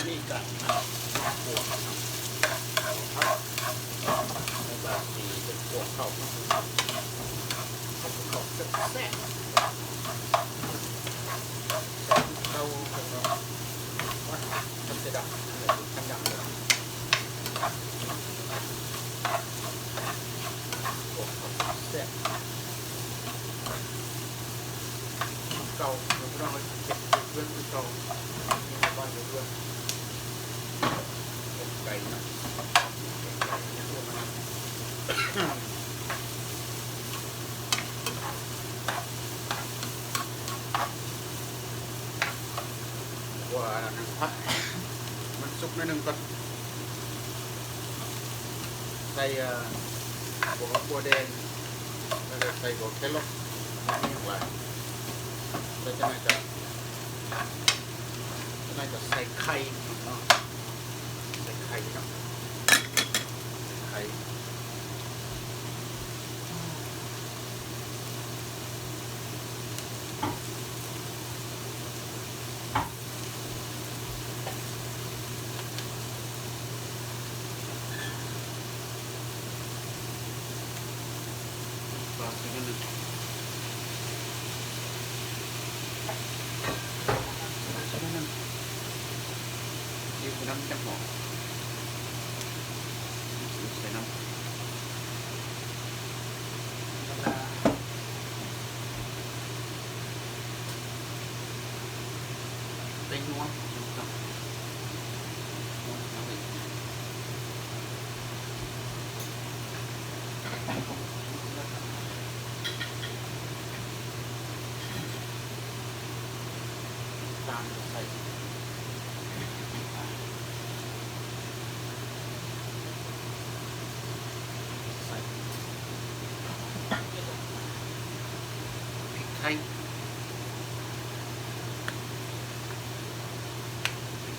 ມີການ ອ່າ ຂົ້ວເຂົ້າເນາະ ໃນບາງທີ່ເປັນຂົ້ວເຂົ້າເນາະ ເປັນຂົ້ວເຂົ້າແຊບໆ ແຊບເຂົ້າເນາະ ວ່າ ຄັນເສຍດາຍ ຄັນດຳເລີຍ ໂອ້ ແຊບ ເກົ່າ ເພື່ອນເຮົາເຮັດເຮືອນຄືເກົ່າ ຢູ່ໃນບ້ານເຮືອນ ເປັນໄກ່ນະ ເປັນໄກ່ນະ ວ່າອັນນັ້ນ ພັກມັນສຸກໜ້ອຍໜຶ່ງກ່ອນ ໃສ່ ເອີ ບົວຫອມບົວແດງ ແລ້ວກໍໃສ່ຫົວແຄຣອດ ບໍ່ມີຫຍັງຫຼາຍ ແລ້ວຈັ່ງໃດກໍ ຈັ່ງໃດກໍໃສ່ໄຂ່ເນາະ ໃສ່ໄຂ່ເນາະ ໃສ່ໄຂ່ ປາໃສ່ໜ້ອຍໜຶ່ງ ປາໃສ່ໜ້ອຍໜຶ່ງ ອີກນຳຈັກໜ້ອຍ ໃສ່ນຳ ແປ້ງນົວ ຕາມໃສ່ ໃສ່ ພິກໄທ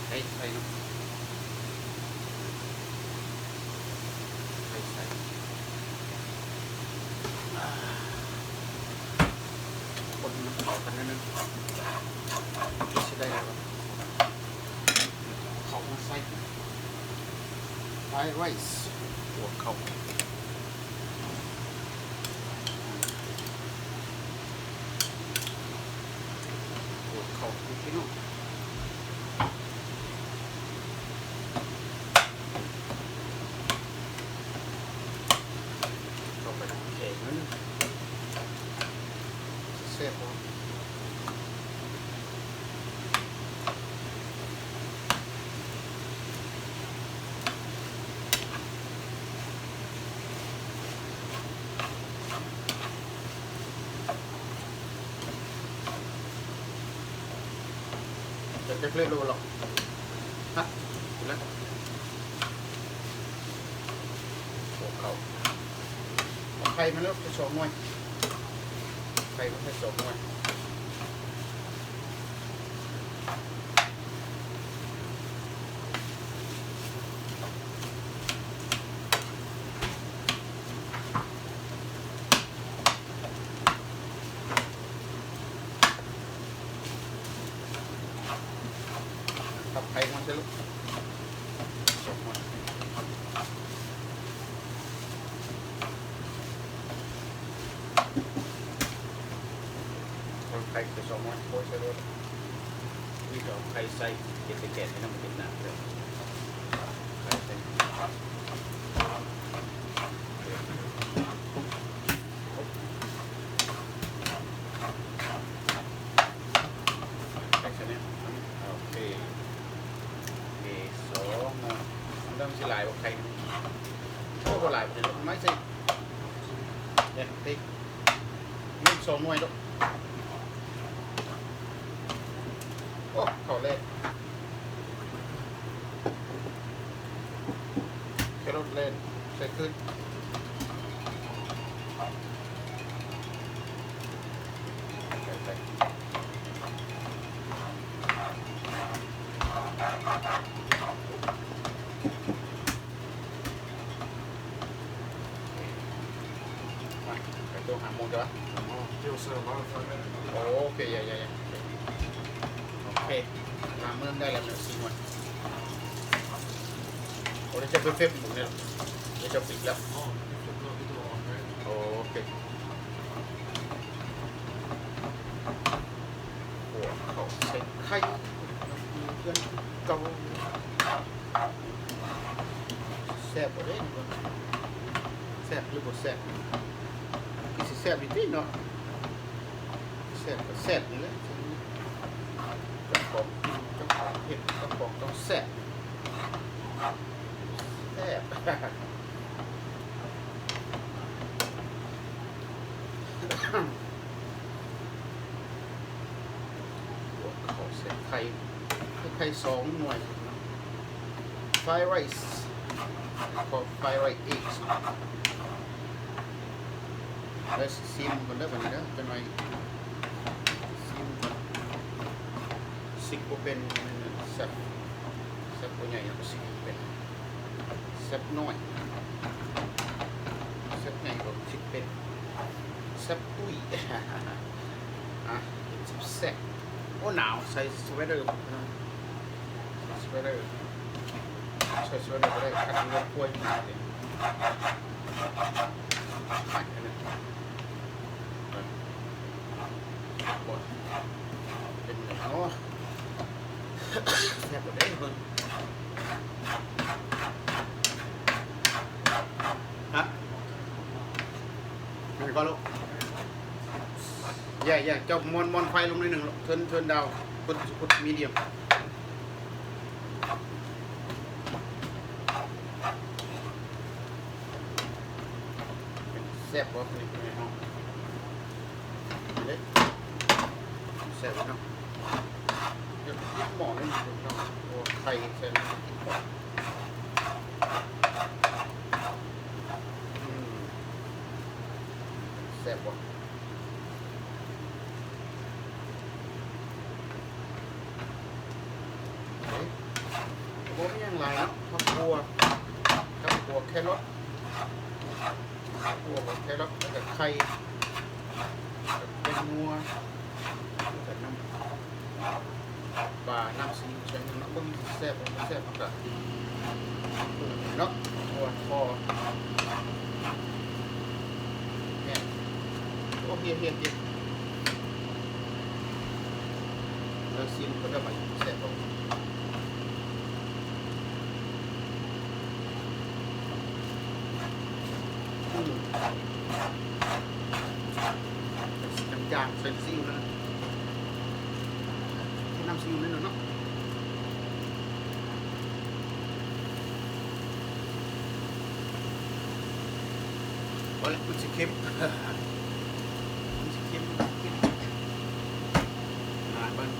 ໃສ່ ໃສ່ເນາະ ໃສ່ ໃສ່ ຄົນໃຫ້ມັນເຂົ້າກັນໜ້ອຍໜຶ່ງ ຊິໄດ້ແລ້ວ ເຂົ້າມາໃສ່ fried rice ພວກເຂົ້າ ໂອ້ ເຂົ້າ ໂອເຄເນາະ ເຂົ້າໄປແກງນັ້ນ ແຊບບໍ່? ຈະເກັບເລັບໂລດອກ ຮະ ແລ້ວ ໂອ້ ເຂົ້າ ເອົາໄຂ່ມາແລ້ວ ໄປສອງໜ່ວຍ ໄຂ່ມາໃສ່ສອງໜ່ວຍ. ຕັບໄຂ່ມາໃສ່ລູກ ສົມມາ ເອົາໄຂ່ໃສ່ສອງໜ່ວຍ ໂປະໃສ່ໂລດ ນີ້ກໍເອົາໄຂ່ໃສ່ ເຮັດແຕ່ແກງ ໃຫ້ມັນເປັນນ້ຳເລີຍ ໄຂ່ໃສ່ ໄຂ່ໃສ່ແນ່ ໂອເຄ ເອ ສອງໜ່ວຍ ມັນຕ້ອງຊິຫຼາຍບໍ່ໄຂ່ ໂອ້ ບໍ່ຫຼາຍປານໃດດອກ ໄມ້ໃສ່ ເຮັດຕິ ນີ້ສອງໜ່ວຍດອກ ໂອ້ ເຂົ້າແລ້ວ ແຄໂຣດແລ່ນໃສ່ຄືນ ໄປໂທຫາໝູ່ເດີ ໂອເຄ ຢ່າ ຢ່າ ໂອເຄ ມາມື້ໄດ້ແລ້ວ ສີ່ໜ່ວຍ. ໂອ້ ດຽວຈະໄປເຟບອີກແລ້ວ ດຽວຈະປິດແລ້ວ. ອໍ ໂອເຄ ຂົ້ວເຂົ້າໃສ່ໄຂ່ ເພື່ອນເກົ່າ. ແຊບບໍ່ເດ້ ແຊບຫຼືບໍ່ແຊບ? ຄືຊິແຊບຢູ່ຕິເນາະ. ແຊບກໍແຊບນີ້ແຫຼະ ເຈົ້າຂອງກິນ ເຈົ້າຂອງເຮັດ ເຈົ້າຂອງຕ້ອງແຊບ ແຊບ. ຂົ້ວເຂົ້າໃສ່ໄຂ່ ໃສ່ໄຂ່ສອງໜ່ວຍ. Fried rice, called fried rice eggs. ແລ້ວຊິຊີມກ່ອນເດີ ບັດນີ້ເດີ ຈັກໜ່ອຍຊີມກ່ອນ. ຊິກບໍ່ເປັນ ແຊບ ແຊບບໍ່ໃຫຍ່ ແລ້ວກໍຊິກບໍ່ເປັນ. ແຊບໜ້ອຍ ແຊບໃຫຍ່ກໍຊິເປັນ ແຊບຕຸ້ຍ. ອ່ະ ເປັນແຊບໆ. ໂອ້ ໜາວ ໃສ່ສະເວດເດີ ສະເວດເດີ ໃສ່ສະເວດເດີກໍໄດ້ ຄັນເຮືອນຄົວຢູ່ນີ້ເດ. ເປັນຫຍັງເນາະ? ແຊບບໍ່ເດ້ເບິ່ງ ຮະ? ແມ່ນກໍລູກ ຢ່າ ຢ່າ ເຈົ້າມອນ ມອນໄຟລົງໜ້ອຍໜຶ່ງລູກ ເທີນ ເທີນດາວ ພຸດ ພຸດມີດຽມ. ແຊບບໍ່? ອັນນີ້ເປັນໄງເນາະ? ເດ້ ແຊບເນາະ. ເຮັດໝໍ້ໜຶ່ງເນາະ ໂອ້ ໄຂ່ໃສ່ ອືມ ແຊບບໍ່? ເອີ ບໍ່ມີຫຍັງຫຼາຍເນາະ ເຂົ້າຂົ້ວ ເຂົ້າຂົ້ວແຄຣອດ ຂົ້ວແຄຣອດ ແລ້ວກໍໄຂ່ ແປ້ງນົວ ແລ້ວກໍນ້ຳປາ ນ້ຳຊີອິ້ວ ເບິ່ງແຊບບໍ່ແຊບ ເຮົາກໍເນາະ ເພາະວ່າພໍແຫ້ງ. ໂອ້ ເຮັດ ເຮັດ ເຮັດ ລອງຊີມເບິ່ງເດີ ວ່າແຊບບໍ່? ອືມ ຈາງໆ ໃສ່ຊີອິ້ວນະ ໃສ່ນ້ຳຊີອິ້ວໜ້ອຍໜຶ່ງເນາະ. ພໍແລ້ວ ມັນຊິເຄັມ ມັນຊິເຄັມ ມັນຊິເຄັມ ອ່າ ເບິ່ງໄປ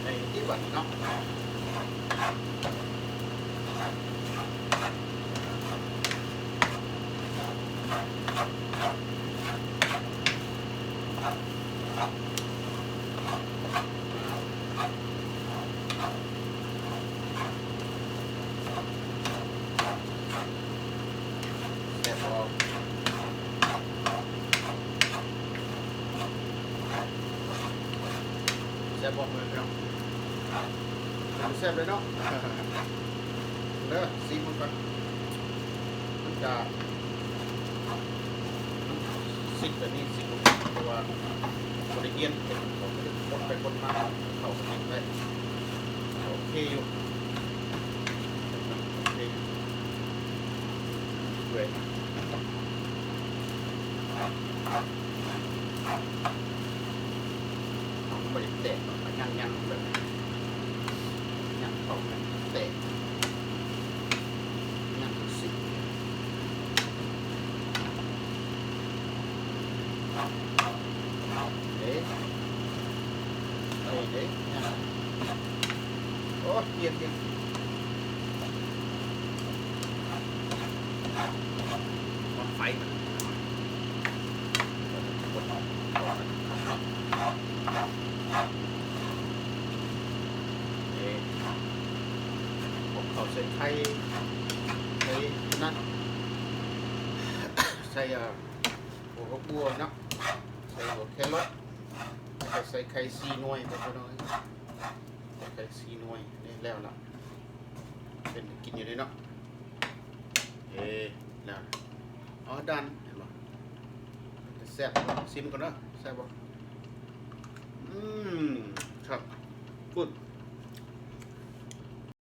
ໄດ້ທີ່ບັດນີ້ເນາະ. ແຊບບໍ່? ແຊບບໍ່ ພໍ່ແມ່ພີ່ນ້ອງ? ເປັນຕາແຊບເລີຍເນາະ ເດີ ຊີມເບິ່ງກ່ອນ. ມັນກະ ມັນຊິດແບບນີ້ຊິດ ເພາະວ່າບໍ່ໄດ້ຮຽນເຮັດ ບໍ່ໄດ້ຄົນໄປຄົນມາ ເຂົ້າຊິດໄດ້ ໂອເຄຢູ່ ໂອເຄຢູ່ ເປື່ອຍ ມັນບໍ່ຢາກແຕກເນາະ ກະຍັນໆ ແບບນີ້ ຍັນເຂົ້າ ຍັນແຕກ ຍັນຊິດ ເດ້ ເດ້ ຍັນ ໂອ້ຍ ເຈັບ ເຈັບ ຄວັນໄຟ ເອີ ເຂົ້າໃສ່ໄຂ່ ໃສ່ນັ້ນ ໃສ່ ເອີ ຫົວຝັກບົວເນາະ ໃສ່ຫົວແຄຣອດ ແລ້ວກໍໃສ່ໄຂ່ສີ່ໜ່ວຍ ພໍ່ແມ່ພີ່ນ້ອງເອີຍ ໃສ່ໄຂ່ສີ່ໜ່ວຍ ນີ້ແລ້ວລະ. ເປັນກິນຢູ່ນີ້ເນາະ. ເອີ ແລ້ວ ອໍ ດັນ ເຫັນບໍ່? ແຊບ ຊີມກ່ອນເດີ ແຊບບໍ່? ອືມ ຄັກ ກຸດ.